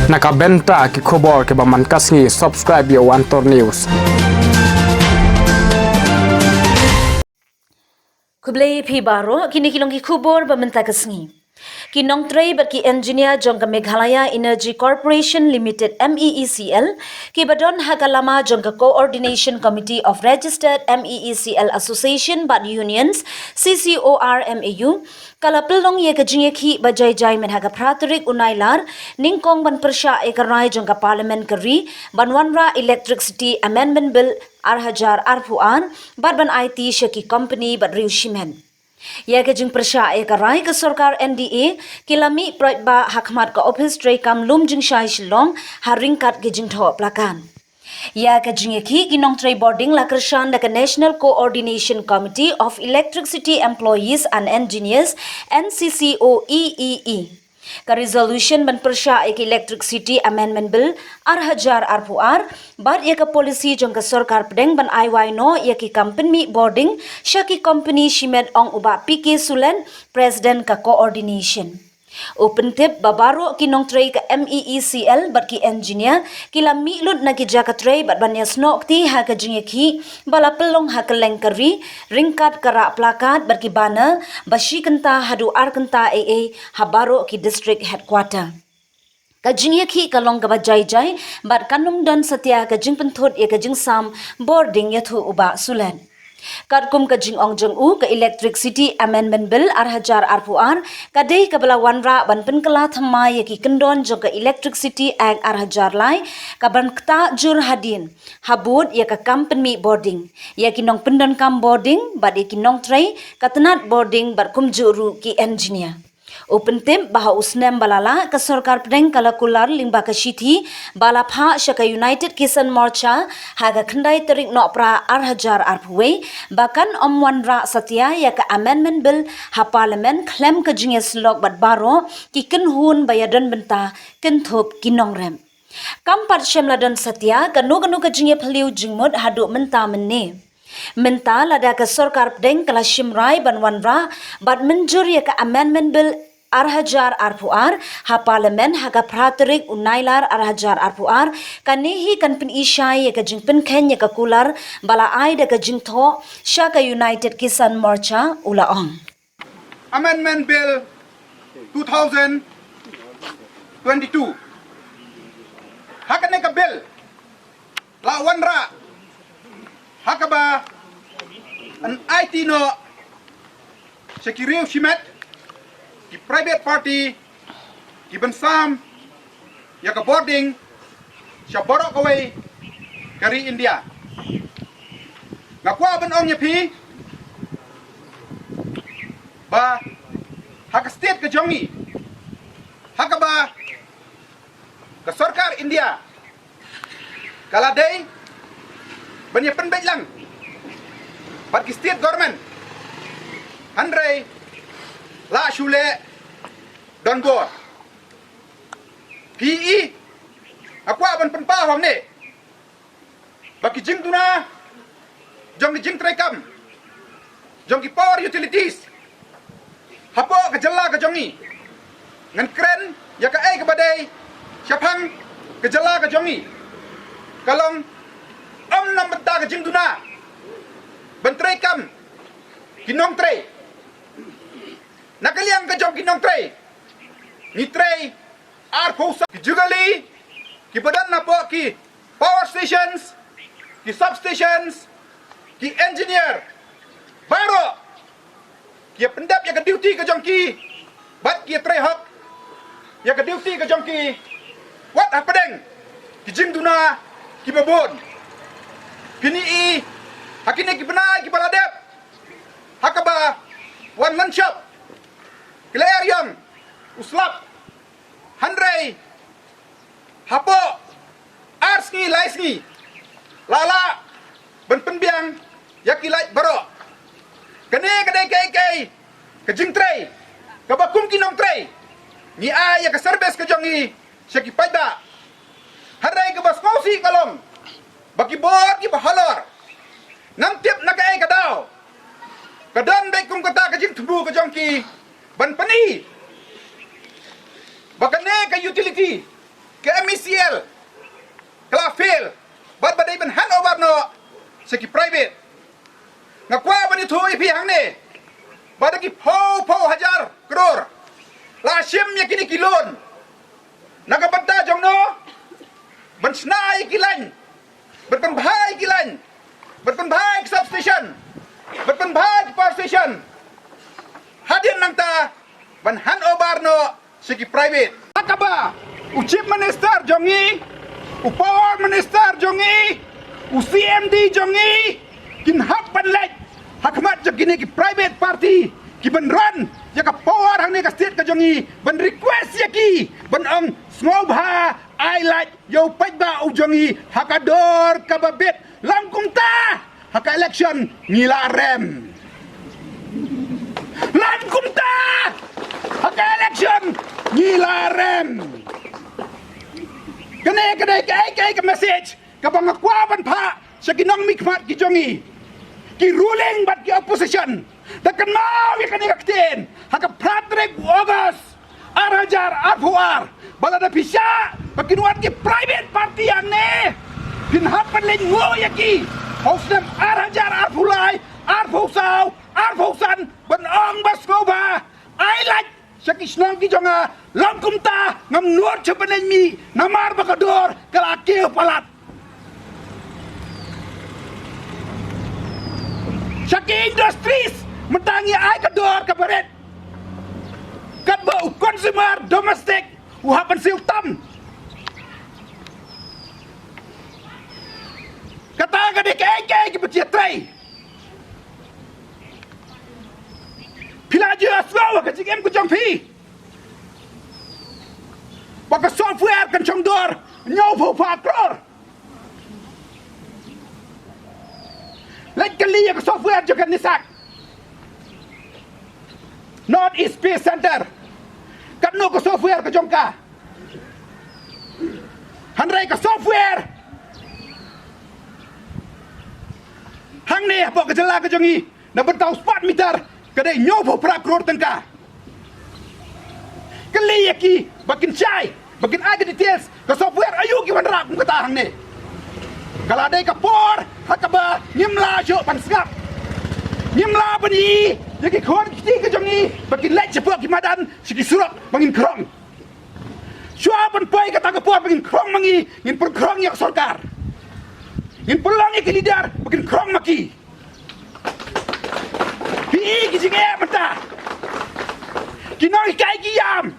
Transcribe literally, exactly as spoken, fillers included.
Na ka bynta ki khubor kiba man ka sngi, subscribe ïa u Antor News. Khublei phi baroh, kine ki long ki khubor ba mynta ka sngi. Ki nongtrei bad ki engineer jong ka Meghalaya Energy Corporation Limited, M E E C L, kiba don ha ka lama jong ka Coordination Committee of Registered M E E C L Association bad Unions, C C O R M A U, ka la pynlong ïa ka jingïakhih ba jai jai mynha ka phra tarik u Nailar, nyngkong ban pyrshah ïa ka rai jong ka Parliament ka ri ban wanrah Electricity Amendment Bill ar hajar arphew ar, bad ban aiti sha ki company bad riew shimet. Ïa ka jingpyrshah ïa ka rai ka sorkar N D A ki la mih paidbah ha khmat ka ophis treikam Lumjingshai Shillong ha ryngkat ki jingthoh plakat. Ïa ka jingïakhih ki nongtrei bording la kyrshan da ka National Coordination Committee of Electricity Employees and Engineers, N C C O E E E. Ka resolution ban pyrshah ïa ka Electricity Amendment Bill ar hajar arphew ar bad ïa ka policy jong ka sorkar pdeng ban ai wai noh ïa ki kam pynmih bording sha ki company shimet, ong u Bah P K Sulen, President ka Coordination. U pyntip ba baroh ki nongtrei ka M E E C L bad ki engineer ki la mih lut na ki jaka trei bad ban ïasnoh kti ha ka jingïakhih ba la pynlong ha kylleng ka ri, ryngkat ka rah plakat bad ki banner ba shi kynta haduh ar kynta ei ei ha baroh ki district headquarter. Ka jingïakhih ka long kaba jai jai bad kan ym don satia ka jingpynthut ïa ka jingsam bording, ïathuh u Bah Sulen. Katkum ka jingong jong u, ka Electricity Amendment Bill ar hajar arphew ar ka dei kaba la wanrah ban pynkylla thymmai ïa ki kyndon jong ka Electricity Act ar hajar lai, kaban ktah jur hadien ha bud ïa ka kam pynmih bording ïa ki nongpyndonkam bording bad ïa ki nongtrei ka tnat bording bad kumjuh ruh ki engineer. U pyntip ba ha u snem ba la lah, ka sorkar pdeng ka la kular lyngba ka shithi ba la phah sha ka United Kisan Morcha ha ka khyndai tarik Nohprah ar hajar arphew wei ba kan ym wanrah satia ïa ka Amendment Bill ha Parliament khlem ka jingïasyllok bad baroh ki kynhun ba ïadon bynta kynthup ki nongrep. Kam pat shym la don satia kano kano ka jingïaphylliew jingmut haduh mynta mynne. Mynta lada ka sorkar pdeng ka la shim rai ban wanrah bad mynjur ïa ka Amendment Bill ar hajar arphew ar ha Parliament ha ka phra tarik u Nailar ar hajar arphew ar, kane hi kan pyni shai ïa ka jingpynkheiñ ïa ka kular ba la ai da ka jingthoh sha ka United Kisan Morcha, u la ong. Amendment Bill two thousand twenty-two. Ha kane ka bill la wanrah ha kaba yn aiti noh sha ki riew shimet, ki private party, ki ban sam ïa ka bording sha baroh kawei ka ri India. Nga kwah ban ong ïa phi ba ha ka state ka jong ngi, ha kaba ka sorkar India ka la dei ban ïa pynbeit lang bad ki state government, hynrei la shu leh donbor. Phi i, nga kwah ban pynpaw hangne ba ki jingduna jong ki jingtreikam jong ki power utilities hapoh ka jylla ka jong ngi, ngan kren ïa kaei kaba dei shaphang ka jylla ka jong ngi, ka long ym na bynta ka jingduna ban treikam ki nongtrei. Na ka liang ka jong ki nongtrei, ngi trei arphew saw ki juguli kiba don napoh ki power stations, ki substations, ki engineer baroh ki ïa pyndep ïa ka duty ka jong ki bad ki ïa trei hok ïa ka duty ka jong ki wat hapdeng ki jingduna kiba bun. Phin i ha kine ki bnai kiba la dep ha kaba wan lynshop ki la eriong u slap, hynrei hapoh ar sngi lai sngi la lah ban pynbiang ïa ki light baroh. Kane ka dei kaei kaei ka jingtrei kaba kum ki nongtrei ngi ai ïa ka service ka jong ngi sha ki paidbah. Hynrei kaba sngewsih ka long ba ki bor kiba halor ngam tip na kaei ka daw ka don beit kum kata ka jingthmu ka jong ki ban pyni ba kane ka utility Ka M E C L ka la fail bad ba dei ban hand over noh sha ki private. Nga kwah ban ïathuh ïa phi hangne ba da ki phew phew hajar klur la shim ïa kine ki loan na ka bynta jong no, ban shna ïa ki lain, ban pynbha ïa ki lain, ban pynbha ïa ki substation, ban pynbha ïa ki power station. Hadien nangta ban hand over noh sha ki private. Ha kaba u Chief Minister jong ngi, u Power Minister jong ngi, u C M D jong ngi kin hap ban leit ha khmat jong kine ki private party ki ban run ïa ka power hangne ka state ka jong ngi, ban request ïa ki ban ong sngewbha ai lait ïa u paidbah u jong ngi ha ka dor kaba bit. Lam kumta ha ka election ngi la rem. Lam kumta ha ka election ngi la rem. Kane ka dei kaei kaei ka message kaba nga kwah ban phah sha ki nongmihkhmat ki jong ngi, ki ruling bad ki opposition. Da kynmaw ïa kane ka ktien ha ka phra tarik u August ar hajar arphew ar, ba lada phi shah ba kin wan ki private party hangne, phin hap ban leit nguh ïa ki ha u snem ar hajar arphew lai, arphew saw, arphew san, ban ong ba sngewbha ai lait sha ki shnong ki jong nga. Lam kumta ngam nud shuh ban leit mih namar ba ka dor ka la kiew palat. Sha ki industries mynta ngi ai ka dor kaba rit, katba u consumer domestic u hap ban siew tam. Kata ka dei kaei kaei kaba jia trei. Phi la ju ïohsngew ha ka jingim ka jong phi ba ka software kan shong dor hynñiew phew phra klur. Leit kylli ïa ka software jong ka NESAC, North East Space Center, katno ka software ka jong ka. Hynrei ka software hangne hapoh ka jylla ka jong ngi na bynta u smart meter ka dei hynñiew phew phra klur tyngka. Kylli ïa ki ba kin shai, ba kin ai ka details, ka software aïu ki wanrah kum kata hangne. Ka la dei ka por ha kaba ngim lah shuh ban sngap. Ngim lah ban ïohi ïa ki khun ki kti ka jong ngi ba kin leit shapoh ki madan sha ki surok ba ngin khrong. Shuwa ban poi kata ka por ba ngin khrong ma ngi, ngin pynkhrong ïa ka sorkar. Ngin pynlong ïa ki leader ba kin khrong ma ki. Phi i ki jingeh mynta. Ki nonghikai ki ïam.